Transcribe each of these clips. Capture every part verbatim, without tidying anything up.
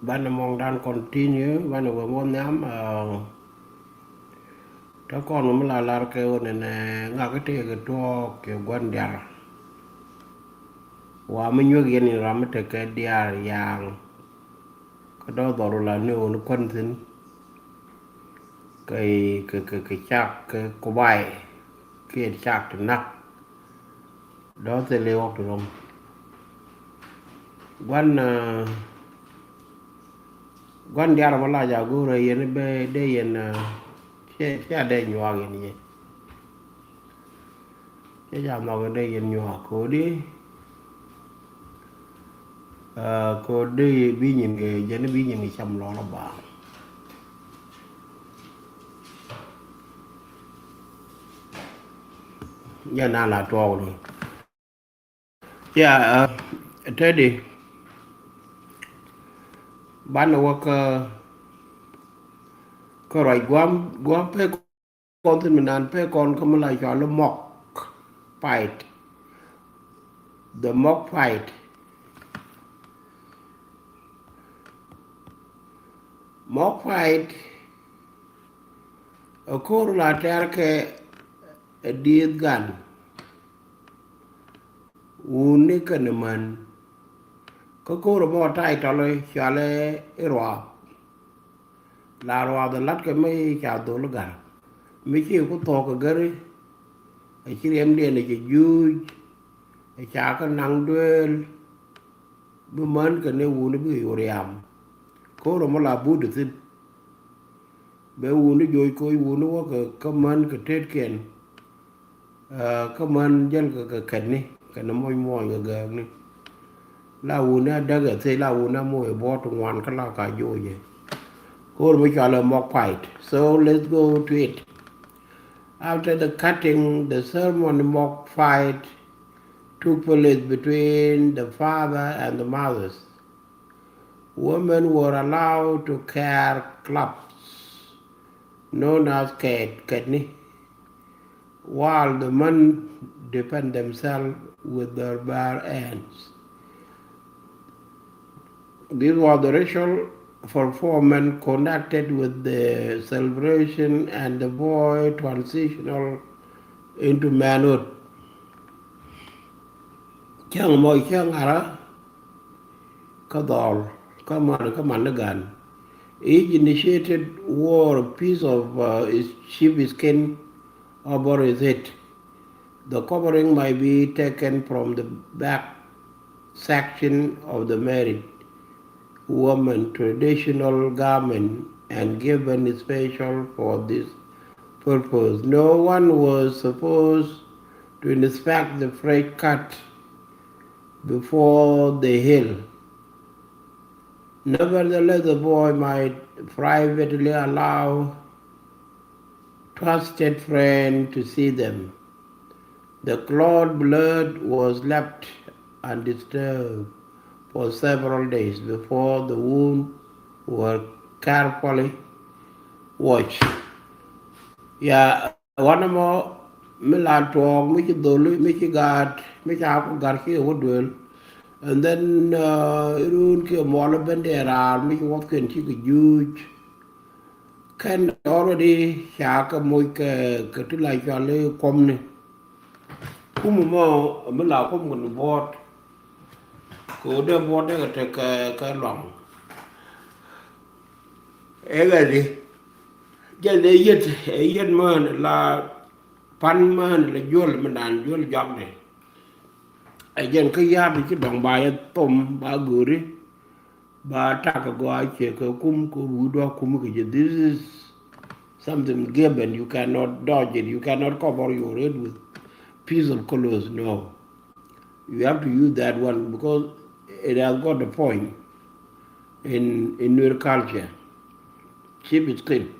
Banɛ mɔŋdan continue, banɛ wä mɔ nhiam. Te kɔn mi la lar kɛ wä nɛnɛ ŋak itek kɛ tuɔɔk kɛ gua̱n diaal. Wa mi nyuek yɛn in ram mi tekɛ diaal yaŋ. Kä dɔ̱ dhɔru la ni wä ni kuän thi̱n. Kɛ, kɛ, kɛ, kɛ cak kɛ kubac kiɛ cak ti nak. Dɔ̱ thil i̱ ɣɔk ti rɔm. Gua̱n, ah, gua̱n diaal bä la ja̱ go̱o̱rä yɛn i̱ bɛ dee yɛn, ah, cia, cia dee nyuak yɛn yɛ. Cia ja̱ nhɔk yɛn dee yɛn nyuak ko̱di. Ah, ko̱di bi nyin kɛ jɛn i̱ bi nyin kɛ cam lɔl i̱ ba. Jɛ na la tuɔɔk ni. Ya, ah, Teddy. Banɛ wä kä, kä ruac guam, guam pek kɔn thin mi nan pek kɔn kä mi la cɔal i̱ mɔk fight. The mɔk fight. Mɔk fight. Ɛ ko̱r la tɛr kɛ ɛ dieth gan. Wuni kɛnɛ män. Kä ko̱r mɔ ta̱y tɔli cɔalɛ i̱ ruath. La ruath ɛ la̱t kɛ mi ca dhol i̱ ga̱r. Mi ci ku thɔɔk kɛ gäri. Ɛ ci riɛmdiɛn ɛ ci juuc. Ɛ ca kä naŋ dueel. Bi män kɛnɛ wuni bikɛ yo̱ riam. Ko̱r mɔ la but thi̱n. Bɛ wuni joc koc wuni wä kɛ kä män kɛ tetkiɛn. Ah, kä män jäl kɛ kɛ kɛtni kɛnɛ moc muɔny kɛ gääkni. La wuni a däk ɛ thil la wuni a moc ɛ buɔt ti ŋuan kä la ka joc ɛ. Ko̱r mi cɔal ɛ mɔk fight. So let's go to it. After the cutting, the ceremony mɔk fight took place between the father and the mothers. Women were allowed to carry clubs known as kɛt, kɛtni, while the men defend themselves with their bare hands. This was the ritual performance connected with the celebration and the boy transitional into manhood. Cäŋ mɔ cäŋ ara kä dhɔl kä man kä man ni gan. Each initiated wore a piece of, uh, his sheep skin over his head. The covering might be taken from the back section of the married woman traditional garment and given special for this purpose. No one was supposed to inspect the fresh cut before they heal. Nevertheless, the boy might privately allow trusted friend to see them. The clot blood was left undisturbed for several days before the wound were carefully washed. Ya, wanɛ mɔ mi la tuɔɔk mi ci dholi mi ci gaat mi ca ku gar ki wä duel. And then, uh, irun ki mɔl ben dee raar mi ci wɔth ken ci ki juuc. Kɛn already ca kɛ moc kɛ, kɛ ti la cɔal i̱ kuɔmni. Kum mɔ mi la kum kɛ ni buɔt. Kɛ wä dee buɔt dee kɛ tek kɛ, kɛ luaŋ. Ɛ ɣɛli. Jɛn ɛ yet, ɛ yet mään la pan mään la juɔl mi naan juɔl jɔakdɛ. Ɛ jɛn kä ya̱a̱p ci dɔ̱ŋ ba yɛ thom ba go̱ri. Ba tak kɛ gɔaa ciɛ kɛ kum kɛ wi̱i̱ duɔ̱ɔ̱k kum kɛ jɛ. This is something given. You cannot dodge it. You cannot cover your head with piece of clothes. No. You have to use that one because it has got a point in, in your culture. Sheep skin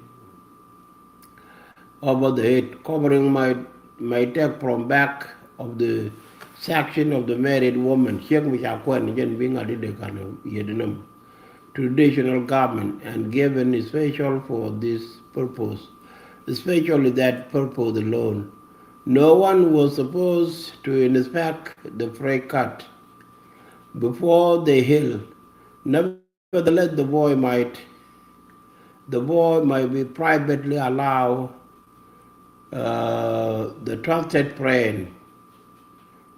over the head. Covering might, might take from back of the section of the married woman. Ciek mi ca kuɛn jɛn bi ŋa̱t i̱ dee kan yet nɔm. Traditional garment and given special for this purpose, especially that purpose alone. No one was supposed to inspect the fresh cut before they heal. Nevertheless, the boy might, the boy might be privately allow uh, the trusted friend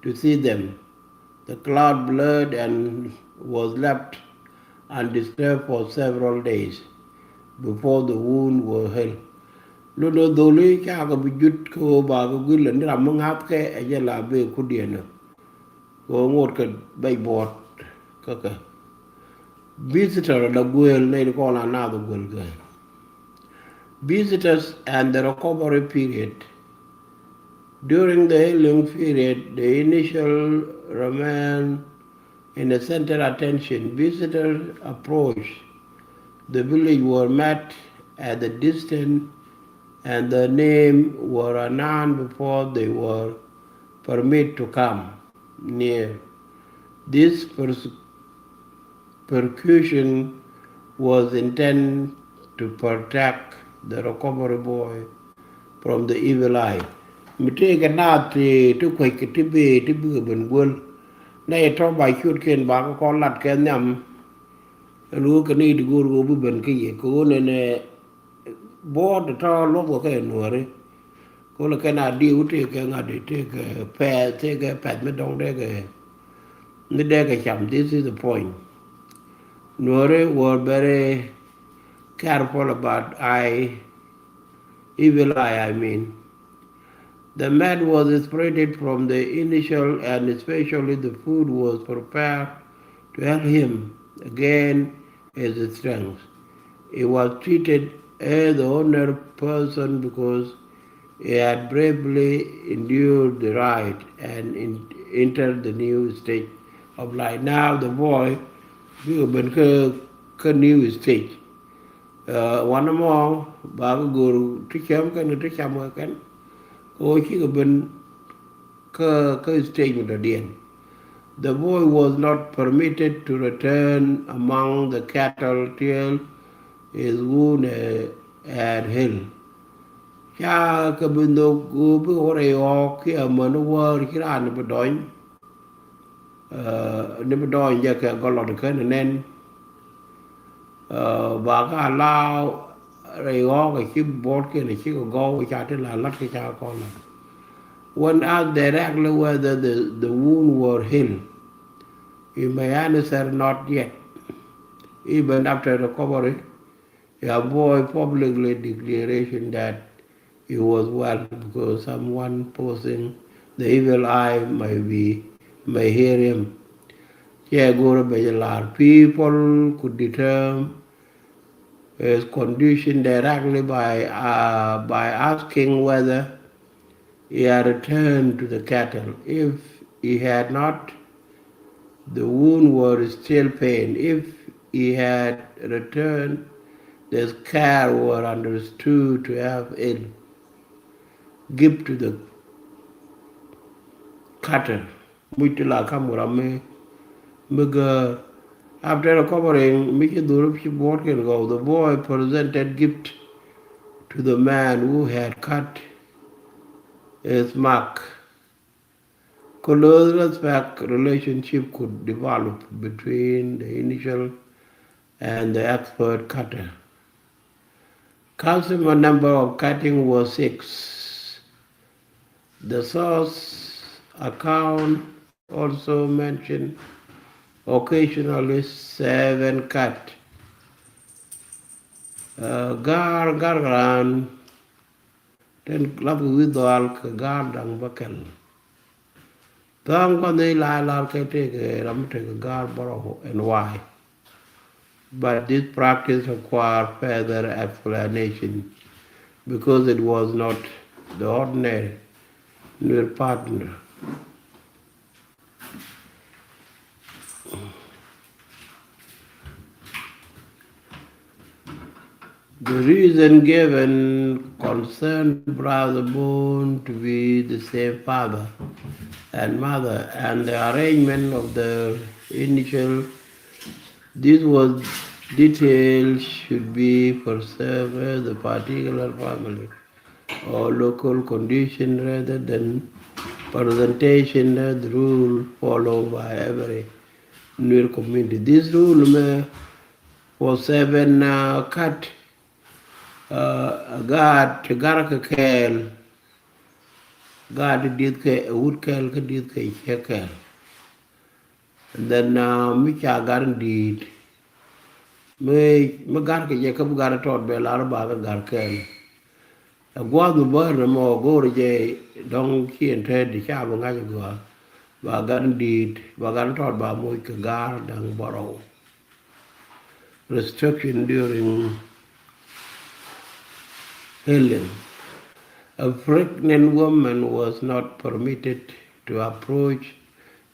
to see them. The cloud blurred and was left undisturbed for several days before the wound was healed. Lundä dholi cakɛ bi jut kä ɣöö bakɛ guil ni ram mi ŋa̱thkɛ ɛ jɛ la bee kudiɛn. Kɛ ŋot kɛ bɛc buɔt kä kɛ visitor la guel nɛy ti kɔn la nath guel kɛ. Visitors and the recovery period. During the healing period, the initial remain in the center attention. Visitors approach the village were met at the distance and the name were announced before they were permit to come near. This pers- percussion was intended to protect the recovery boy from the evil eye. Mi tëëkɛ naath ti ti kuec kɛ ti bëë ti bikɛ ben guäl. Nɛ yɛ tɔ̱ ba ciötkiɛn ba kɛ kɔn lat kɛ nhiam. Ɛn ɣöö kɛ ni ti go̱o̱r ɣöö bi ben kä yɛ kɛ ɣöö nɛnɛ buɔɔt tɔ̱ luɔ̱k kɛ kɛ nuääri. Kɛ ɣöö lɛ kɛn a diw tëëkɛ ŋa̱t tëëkɛ pɛth tëëkɛ pɛth mi dɔ̱ŋ dee kɛ mi dee kɛ cam. This is the point. Nuääri were very careful about eye, evil eye, I mean. The mat was separated from the initial, and especially the food was prepared to help him again his strength. He was treated as the honored person because he had bravely endured the ride and in, entered the new stage of life. Now the boy bikɛ ben kä, kä new stage. Wanɛ mɔ ba kɛ go̱o̱r ti cam kɛn ti cam kɛ kɛn. Kɛ ɣöö cikɛ ben kä, kä stage mi dɔ̱diɛn. The boy was not permitted to return among the cattle till his wound had healed. Ca kɛ bi nhök ɣöö bikɛ wä rɛy ɣɔɔk kiɛ amäni wäär ci raan bi dɔny. Ni bi dɔɔny jɛ kɛ gɔlɔt kɛn nɛn. Ba ka allow rɛy ɣɔɔk a ci buɔt kɛn a ci kɛ gɔw ca ti la lat kɛ ca kɔn la. When asked directly whether the, the wound were healed, he may answer not yet. Even after recovery, he avoid publicly declaration that he was well because someone posing the evil eye may be, may hear him. Cɛ go̱o̱rä bɛ jɛ lar. People could determine his condition directly by, uh, by asking whether he had returned to the cattle. If he had not, the wound were still pain. If he had returned, the scar were understood to have ill. Give to the cattle. Muc ti la kam ram mi, mi gä. After recovering, mi ci dhur ci buɔt kɛn gɔw, the boy presented gift to the man who had cut his mark. Close respect relationship could develop between the initial and the expert cutter. Customary number of cutting was six. The source account also mentioned occasionally seven cut. Uh, gar, gar ran, ten lap with the alk, gar dang bakel. Thang kɔn ni la lar kɛ tëëkɛ ram tëëkɛ gar bärɔw and why. But this practice require further explanation because it was not the ordinary Nuer partner. The reason given concerned brother born to be the same father and mother, and the arrangement of the initial. This was details should be preserved as the particular family or local condition rather than presentation as the rule followed by every Nuer community. This rule mɛ for seven uh, kat uh, gaat ti gar kɛ kɛɛl, gaat ti dieth kɛ wut kɛɛl kä dieth kɛ ciek kɛɛl. And then uh, mi ca gar in di̱i̱t mi mi gar kɛ jɛ kä bi gar tɔt bɛ lar ba kɛ gar kɛɛl. Ɛ gua̱a̱th mi bäär ni mɔ go̱o̱r jɛ dɔ̱ŋ ci ɛn te di ca bi ŋa̱c gɔaa. Ba gat in di̱i̱t ba gat in tɔt ba moc kɛ ga̱a̱r da̱ŋ bärɔw. Restriction during healing. A pregnant woman was not permitted to approach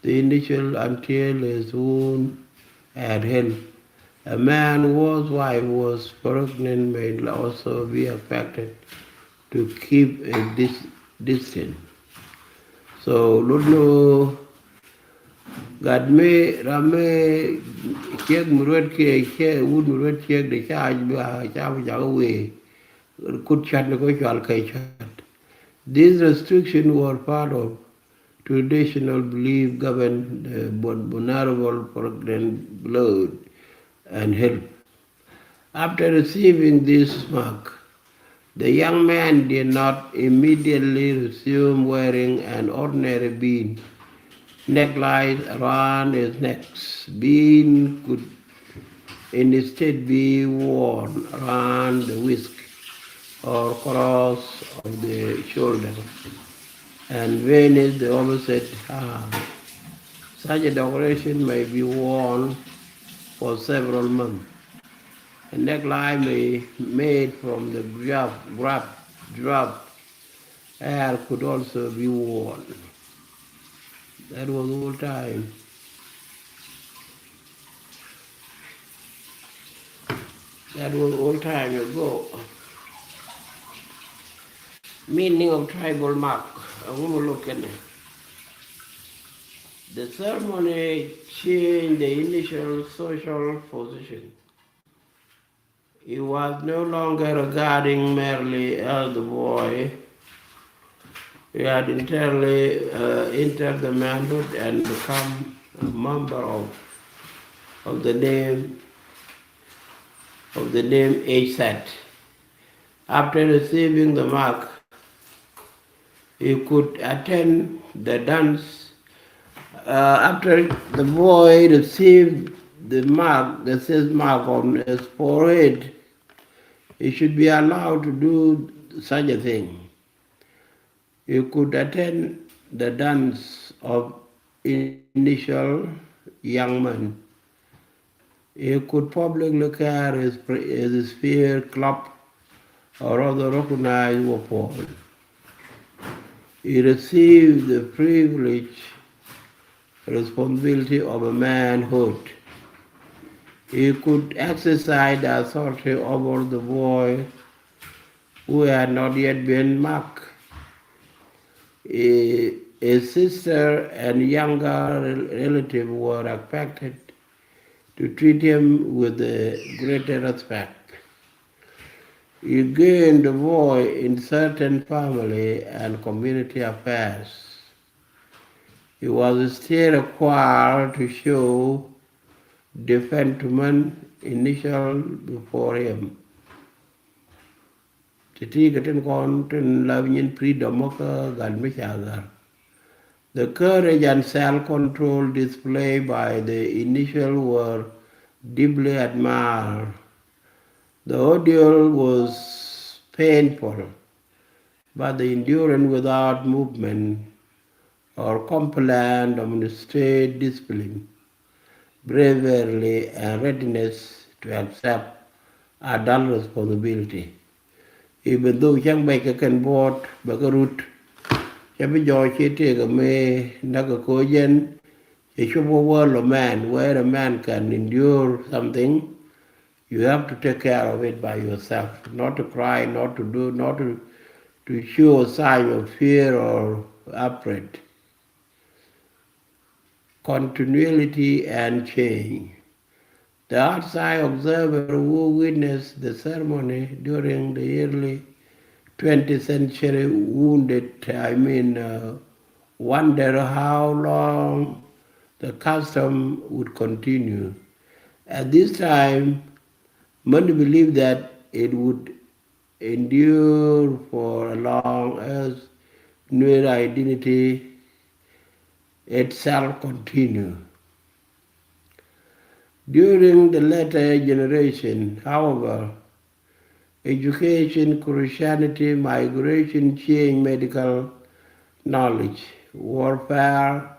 the initial until his wound had healed. A man whose wife was pregnant may also be expected to keep a dis- distance. So, lotni gat mi ram mi ciek mi ruet kiɛ ciek wut mi ruet ciek de ca ca ca wee kut cat ni ko cual kɛ cat. This restriction were part of traditional belief govern the vulnerable pregnant blood and help. After receiving this mark, the young man did not immediately resume wearing an ordinary bean necklace around his neck. Bean could instead be worn around the waist or cross of the shoulder and veins the opposite arm. Such a decoration may be worn for several months. A necklace may made from the grab, grab, grab hair could also be worn. That was old time. That was old time ago. Meaning of tribal mark. A woman look at it. The ceremony changed the initial social position. He was no longer regarding merely as the boy. He had entirely uh, entered the manhood and become a member of, of the name of the name H Z. After receiving the mark, he could attend the dance. Uh, after the boy received the mark, the sixth mark on his forehead, he should be allowed to do such a thing. He could attend the dance of initial young men. He could publicly carry his, his spear, club, or other recognized weapon. He received the privilege, responsibility of a manhood. He could exercise the authority over the boy who had not yet been marked. His sister and younger relative were expected to treat him with the greater respect. He gained a voice in certain family and community affairs. He was still required to show defenseman initial before him. Titi kɛ tin kɔn tin la nyin freedom kä gat mi ca gar. The courage and self-control displayed by the initial were deeply admired. The ordeal was painful, but the endurance without movement or complaint demonstrate discipline, bravery, and readiness to accept adult responsibility. Even though cäŋ bɛc kɛ kɛn buɔt bɛ kɛ rut, cɛ bi jɔɔc ci tëëk ɛmɛ näk kɛ koc jɛn cɛ cop wä world of man, where a man can endure something, you have to take care of it by yourself, not to cry, not to do, not to, to show a sign of fear or afraid. Continuity and change. The outside observer who witnessed the ceremony during the early twentieth century wounded, I mean, uh, wonder how long the custom would continue. At this time, many believe that it would endure for as long as Nuer identity itself continue. During the later generation, however, education, Christianity, migration, change, medical knowledge, warfare,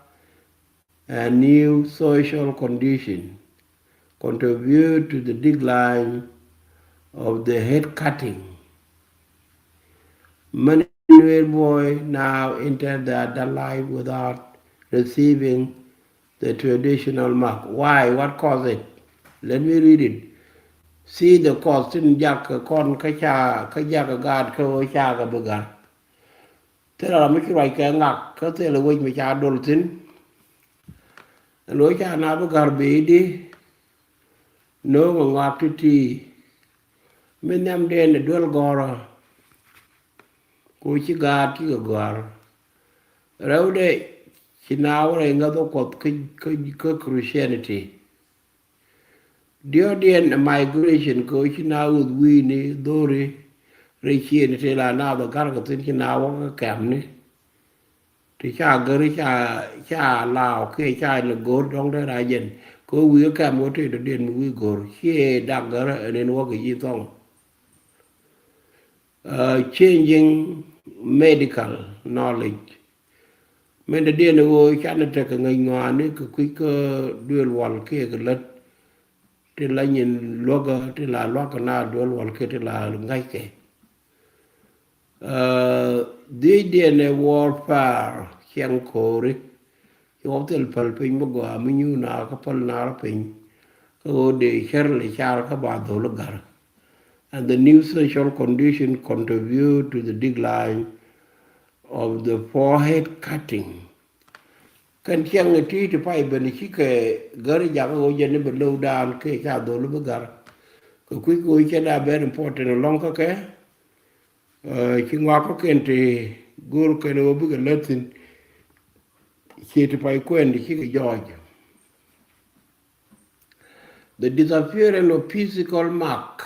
and new social condition contribute to the decline of the head cutting. Many Nuer boys now enter the adult life without receiving the traditional mark. Why? What caused it? Let me read it. See the cause. Tin jak kɔn kä ca, kä jak gaat kä ɣöö ca kɛ bi gar. Thilɛ ram mi ci ruac kɛ ŋak kä thilɛ wec mi ca dol thi̱n. Ɛn ɣöö ca na bi gär bi di no̱o̱ŋ ɛ ŋɔak ti̱ti̱. Mi nhiamdiɛn ɛ duel gɔ̱rä. Ku ci gaat ci kɛ gɔ̱a̱r. Rɛwdɛ ci na wä rɛy ŋäth ɛ Kuɔth kä, kä, kä Christianity. Diɔ̱ɔ̱kdiɛn ɛ migration kɛ ɣöö ci na wuth wi̱i̱ni dho̱ri rɛy ciëëni ti la naath ɛ ga̱rkɛ thi̱n ci na wä kä kɛmni. Ti ca gäri ca, ca law kiɛ ca ni go̱r dɔ̱ŋ dee ra jɛn kɛ ɣöö wi̱i̱ kä kɛm ɣöö tëë dɔ̱diɛn mi wi̱i̱ go̱r ciɛ dak gärä ɛn in wä kɛ ji̱ thɔŋ. Uh, changing medical knowledge. Min dɔ̱diɛn ɣöö canɛ tekɛ ŋäc ŋɔaani kɛ kui̱ kä duël wal kiɛ kɛ lät. Ti la nyin luäkä ti la luakä na duël wal kiɛ ti la ŋa̱ckɛ. Uh, dhiecdiɛn ɛ warfare ciɛŋ ko̱ri. Ci wä thil päl piny mi gɔaa mi nyuuna kä päl naar piny. Kä ɣöö dee cär lɛ car kä ba dhol gar. And the new social condition contribute to the decline of the forehead cutting. Kɛn ciɛŋ ɛ ti̱i̱ ti pay ben cikɛ gär jak ɣöö jɛn i̱ bɛ low down kɛ ca dhol bi gar. Kɛ kui̱ kɛ ɣöö cɛ da very important alɔŋ kä kɛ. Uh, ci ŋɔak kä kɛn ti go̱o̱r kɛn ɣöö bikɛ lät thi̱n. Ciɛ ti pay kuɛn ti cikɛ jɔɔc. The disappearance of physical mark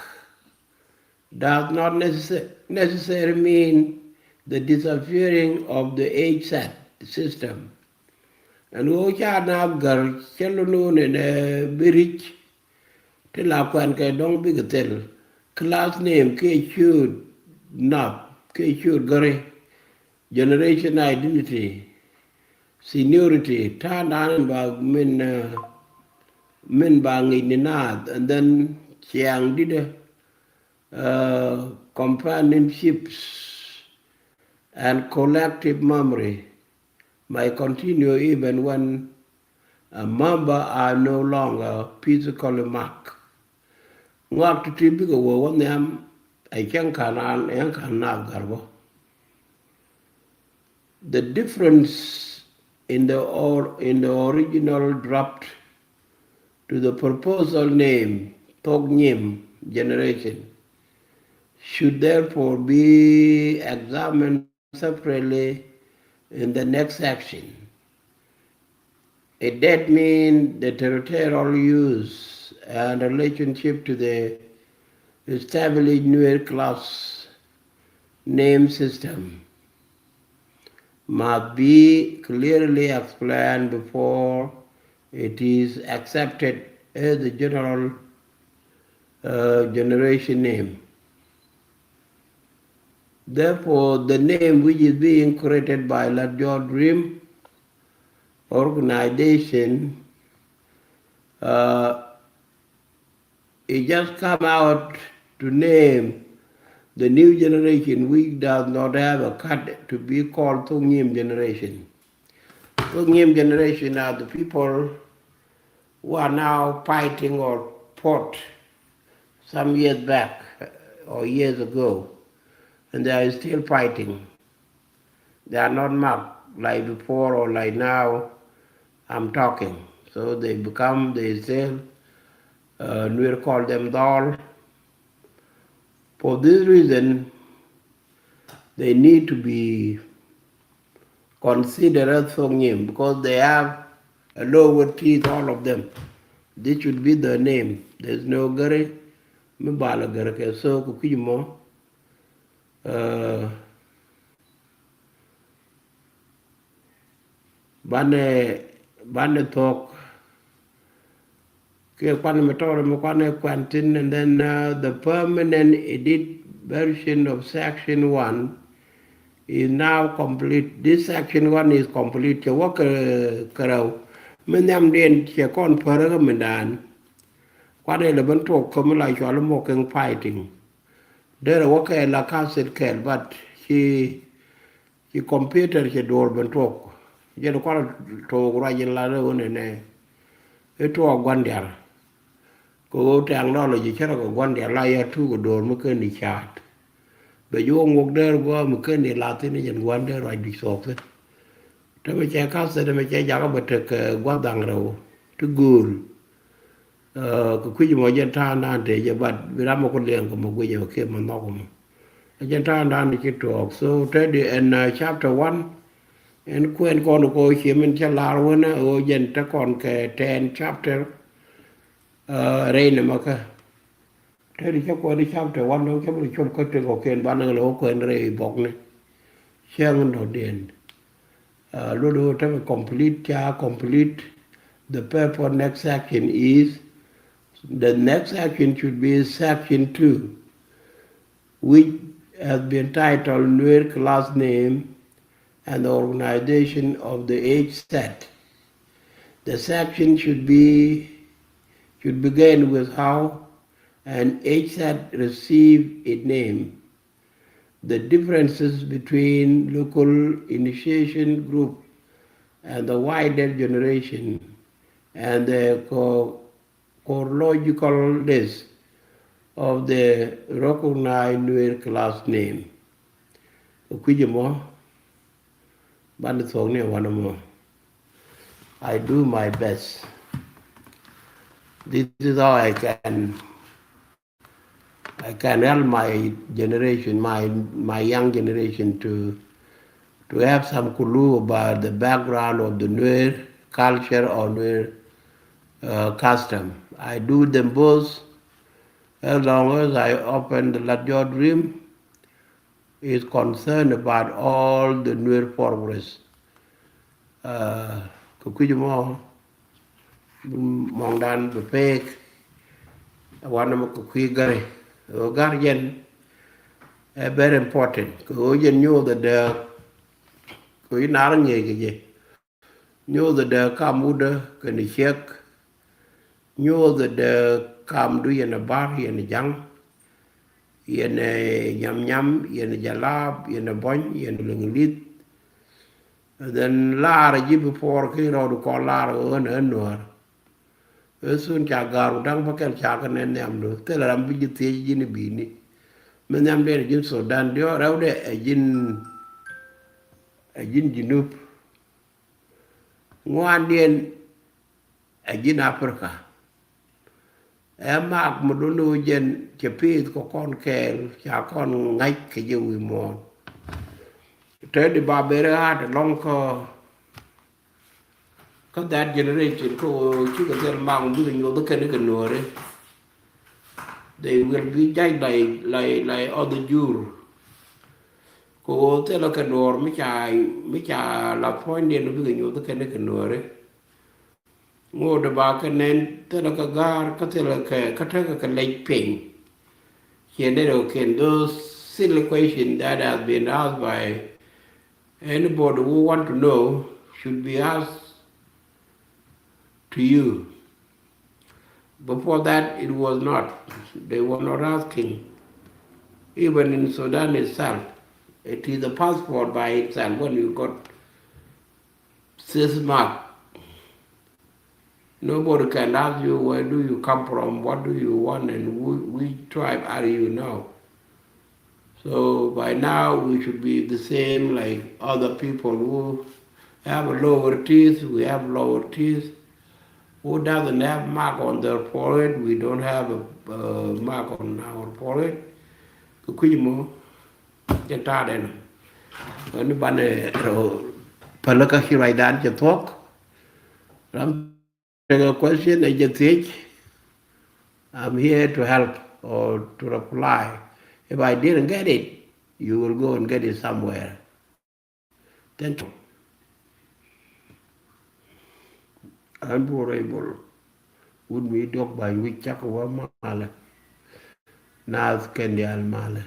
does not necessar-, necessarily mean the disappearing of the age set system. Ɛn ɣöö ca naath gär cä lun ɣöö nɛnɛ bi ri̱c ti la kuɛn kɛ dɔ̱ŋ bikɛ thil. Class name kiɛ ciööt nath kiɛ ciööt gäri. Generation identity, seniority, ta̱a̱ dan in ba min, uh, min ba ŋi̱c ni naath, and then ciaŋ di̱t, uh, companionships and collective memory might continue even when a member are no longer physically marked. Ŋɔak ti̱ti̱ bikɛ wee wä nhiam ɛ cäŋ ka̱n an, ɛ cäŋ ka̱n naath gär bä. The difference in the or-, in the original draft to the proposal name Thok Nyim generation should therefore be examined separately in the next section. It did mean the territorial use and relationship to the established Nuer class name system must be clearly explained before it is accepted as the general, uh, generation name. Therefore, the name which is being created by Lat Jor Dream organization, uh, it just come out to name the new generation which does not have a card to be called Thok Nyim generation. Thok Nyim generation are the people who are now fighting or fought some years back, uh, or years ago, and they are still fighting. They are not marked like before or like now I'm talking. So they become, they still, uh, Nuer call them dhɔl. For this reason, they need to be considered as Thok Nyim because they have A lower teeth, all of them. This should be the name. There's no Gary. Mi bal a Gary kɛ so ku kui̱ mɔ. Uh, banɛ banɛ thok. Kɛ kuan mi tɔrɛ mi kuan ɛ kuan thin, and then uh, the permanent edit version of section one is now complete. This section one is complete. Cɛ wä kɛ kärɛw mi nhiamdiɛn cɛ kɔn pärä kä mi dan. Kuan ɛ lɛ ben tuɔk kä mi la cual mocking fighting. Derɛ wä kɛ la kaset kɛl, but ci ci computer ci duɔr ben tuɔk. Jɛn kual tuɔk ruac in la rɛ wä nɛ nɛ. I̱ tuɔk guan diar. Kɛ ɣöö technology cä rɔ kɛ gua̱n diaal la yɛ tuk kɛ do̱r mi ken ni ca̱a̱t. Bɛ ji̱ wä ŋuɔk dee rɔ gua̱a̱ mi ken ni lath thi̱n, jɛn gua̱n dee ruac dui̱c thuɔ̱k thi̱n. Te mi cɛ ka̱th thi̱n, te mi cɛ jakä bɛ tek kɛ gua̱th da̱ŋ rɛw ti gööl. Kɛ kui̱c mɔ jɛn ta̱a̱ŋ da̱a̱n tëë jɛ, bat bi ram mi ku liɛŋ kɛ mɔ guic ɛ kiɛ mɔ nhɔk mɔ. Ɛ jɛn ta̱a̱ŋ da̱a̱n ci tuɔɔk. So te di ɛn chapter one, ɛn kuɛn kɔn kɔ cie min cä lar wänä ɣöö jɛn te kɔn kɛ ten chapter. Rɛy nɛ makä te di cä kuɛn chapter one dɔ̱ŋ cä bi cop kä tek kɔkiɛn banɛ lɛ wä kuɛn rɛy bɔkni. Cäŋ dɔ̱diɛn luɔt wä te bi complete, ca complete. The purpose next section is, the next section should be section two, which has been titled Nuer Class Name and the Organization of the H Z. The section should be, should begin with how an H Z received its name, the differences between local initiation group and the wider generation, and the co- chronological list of the recognized Nuer class name. Kɛ kui̱c ɛmɔ, banɛ thuɔ̱k ni wanɛ mɔ. I do my best. This is how I can I can help my generation, my my young generation to to have some clue about the background of the Nuer culture or Nuer uh, custom. I do them both as long as I open the Lat Jɔt Rim is concerned about all the Nuer progress. Kɛ kui̱c mɔ mɔŋdan bɛ pek. Wanɛ mɔ kɛ kui̱ gari ɣöö gar jɛn ɛ very important kɛ ɣöö jɛn nyoth ɛ dääk. Kɛ ɣöö ji̱ nar ŋi̱eec kɛ jɛ nyoth ɛ dääk kam wutdä kɛnɛ ciek. Nyoth ɛ dääk kamdu yɛn ɛ ba̱r yɛn ɛ ja̱ŋ. Yɛn ɛ nyamnyam, yɛn ɛ jalaap, yɛn ɛ buɔ̱ny, yɛn ɛ liŋ li̱th. And then laar ɛ ji̱ bi puɔr ki rɔɔdu kɔn laar ɛ ɣän ɛ nuäär. Ɛ thun ca ga̱r wu da̱ŋ bä kɛl ca kɛ nɛn nhiamdu thilɛ ram bi ji̱ thiec ji̱n i̱ bi̱i̱ni. Mi nhiamdiɛn ɛ ji̱n Sudan diɔ̱ɔ̱k rɛwdɛ ɛ ji̱n ɛ ji̱n Junub. Ŋuandiɛn ɛ ji̱n Africa. Ɛ mak mi dun ni wä jɛn cɛ piith kɛ kɔn kɛɛl ca kɔn ŋa̱c kɛ jɛ wi̱i̱ muɔ̱ɔ̱n. Te di ba ber ɣa̱a̱t ɛlɔ̱ŋ kä kä that generation kä ɣöö cikɛ dhil mak mi bikɛ nyuɔth kɛn kɛ nuɔ̱ɔ̱ri. They will be judged like like like other jur. Kɛ ɣöö thilɛ kɛ duɔ̱ɔ̱r mi ca mi ca la puɔ̱nydiɛn mi bikɛ nyuɔth kɛn kɛ nuɔ̱ɔ̱ri. Ŋot ba kɛ nɛn thilɛ kɛ ga̱a̱r kä thilɛ kɛ kä tekɛ kɛ lec piny. Ciɛ nɛn ɔ kɛn those silly question that has been asked by anybody who want to know should be asked to you. Before that, it was not. They were not asking. Even in Sudan itself, it is a passport by itself when you got this mark. Nobody can ask you where do you come from, what do you want, and who, which tribe are you now. So by now we should be the same like other people who have a lower teeth, we have lower teeth. Who doesn't have mark on their forehead, we don't have a, uh, mark on our forehead. Kɛ kui̱ mɔ jɛ ta̱a̱ dɛn. Ni banɛ rɔ pälä kä ci ruacdan cɛ thuɔ̱k. Ram tekɛ question ɛ jɛ thiec. I'm here to help or to reply. If I didn't get it, you will go and get it somewhere. Thank you. An bu rɛy bol wut mi diɔk ba̱ny wi̱c cak wä malɛ. Naath kɛn diaal malɛ.